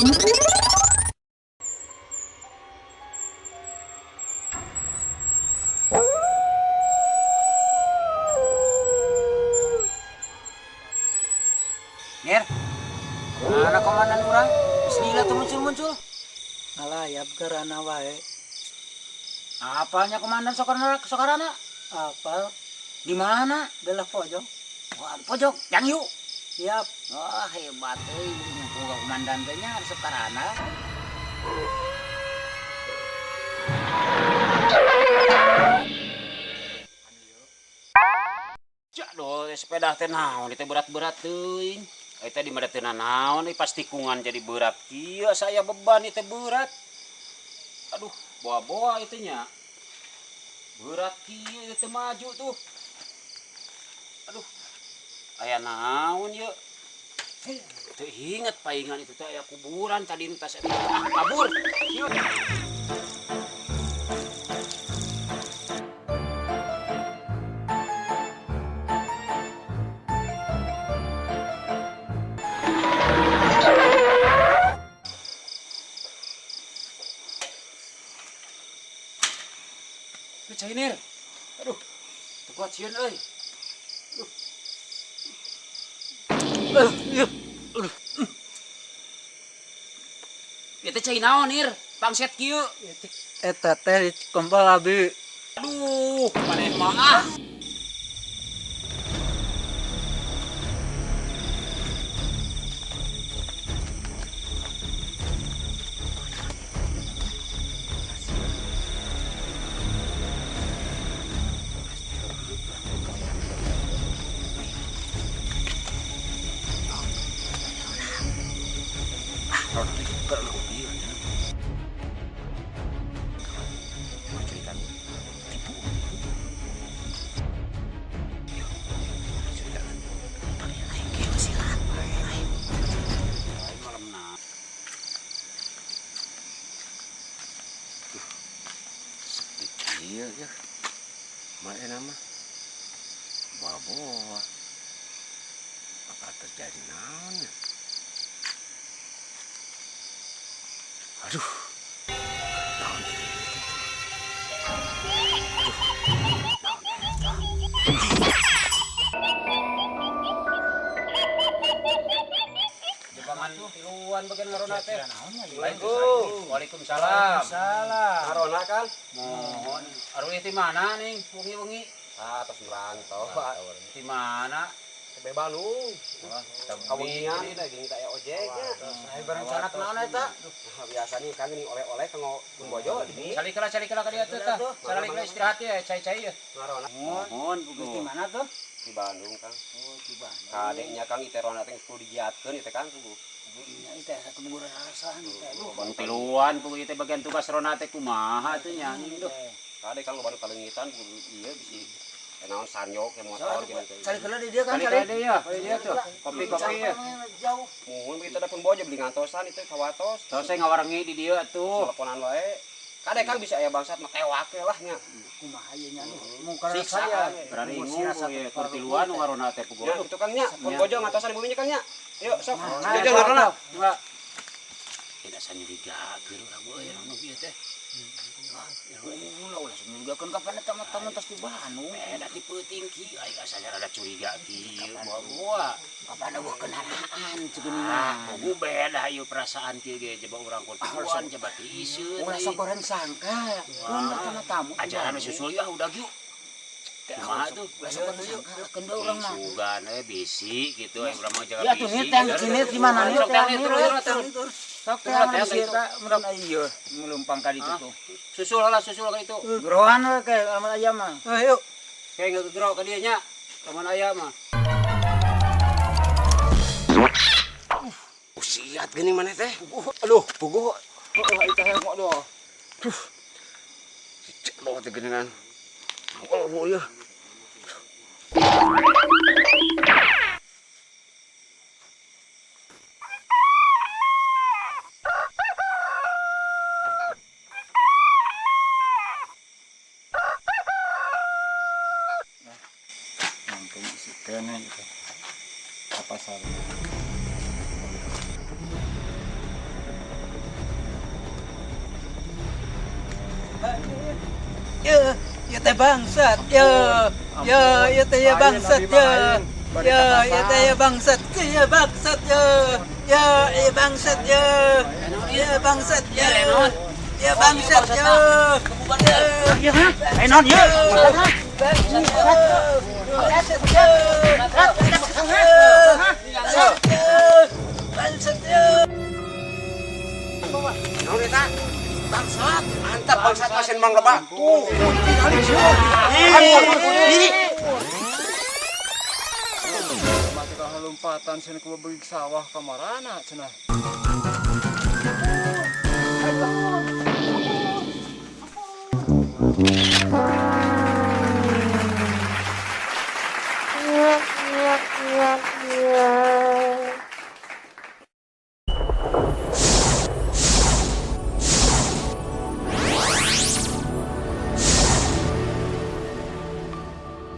Ner, mana komandan urang? Bismillah tuh muncul-muncul. Ngalayap karana wae. Apalnya komandan Sokarana? Sokarana? Apal. Di mana? Belah pojok. Wah, pojok. Yang yuk. Siap. Wah, hebat euy. Boga komandan teh nya Sokarana. Cak doh sepeda teh naon teh berat-berat teuing. Eta di mana teh naon euy, pas tikungan jadi berat kieu saya beban ieu teh berat. Aduh, boa-boa itu nya. Berat kieu ieu teh maju tuh. Aduh. Aya naon ieu? Teu inget paingan itu teh aya kuburan tadi nu tas eta. Ah, kabur. Kieu. Lu cainir. Aduh. Teu kuat sieun euy. Aduh. Aduh. Aduh. Ieu teh cai naon ir? Pangset kieu. Eta teh kompol abi. Aduh, maneh mah ah. Iya ya, mana nama? Bawa-bawa. Apa terjadi naon? Aduh, naon ini? Aduh, naon eta? Jebangan tiluan bagian ngarona teh. Assalamualaikum. Waalaikumsalam. Salah. Ngarona kan? Mohon. Aruh di mana nih? Wengi-wengi. Ah, tos merantau. Di mana? Tebe Bandung. Kawengian ieu teh geuning teh ojek nya. Ai barang sanak naon eta? Nah, biasa nih kan geuning oleh-oleh kanggo pun bojo di dieu. Salikala salikala ka dieu teh tah. Salikala istirahat ya, cai-cai ya. Ngarona Mohon Geus di mana tuh? di Bandung Kang. Oh, di Bandung. Kadeknya Kang ieu teh rona teh geus kudu digiatkeun ieu teh Kang kudu. Nya ieu teh satu alasan teh. Aduh. Bang tiluan puguh ieu teh bagian tugas rona teh kumaha teh nya ning duh. Kade Kang loba nu kaleungitan kudu ieu bisi naon sanyo ke motor geuning teh. Salikala di dieu kan Salikala deui ya, ka dieu tuh. Kopi-kopi ya. Jauh. Muhun begitu ada pun bojo beli ngantosan itu kawatos. Tos saya ngawarengi di dieu atuh. Teleponan wae. Kade Kang bisa aya bangsat mah tewak we lah nya. Kumaha ieu nya aduh. Mungkar Siksa, saya. Bararingu ye keur tiluan nu ngarona teh puguh. Ya gitu Kang nya, pun bojo ngantosan di bumi nya Kang nya. Yuk sok. Nah, Jojo ngarona. Enggak. Tidak sanyurigakeun urang euy nu ieu teh. Ulah ulah nyurigakeun kapan eta mah tamu tos di Bandung. Beda ti peuting kieu aing asa rada curiga kieu boa-boa. Kapan eueuh kendaraan Ah, puguh beda ieu perasaan kieu ge jaba urang keur tiluan jaba ti iseun. Ulah sok goreng sangka. Keun eta mah tamu. Ajaran susul ya udah yuk. Kumaha tuh? Ulah sok goreng sangka keun deui urang mah. Sugan eh bisi gitu aing urang mah jaga Ya tuh bisi. nih teh sini di mana nih Sok teh teh nih turun. Sok teh anu si eta meureun ieu ngelumpang ka ditu tuh. Susul lah susul ka itu. Gerohan we ke lamun aya mah. Ayo. Kayak ngegero ka dieu nya. Lamun aya mah. Usiat geuning maneh teh. Aduh, puguh. Heeh, ieu teh kok doh. Duh. Cek doh teh geuningan. Oh, ieu. Mungkin isi kene gitu. Apa salah? Ya, ya teh bangsat. Ya, ya, ya teh ya bangsat ya. Ya, ya teh ya bangsat. Ya bangsat ya. Ya, ya bangsat ya. Ya bangsat ya. Ya bangsat ya. Ya, ha? Eh naon ieu? Bangsat ya. Bangsat ya. Bangsat ya. Bangsat ya. Naon eta? Bangsat. Mantap bangsat masin mang loba. Tuh, kali sieun. Ih. Mati kalau lompatan sini ku bagi sawah ka marana cenah.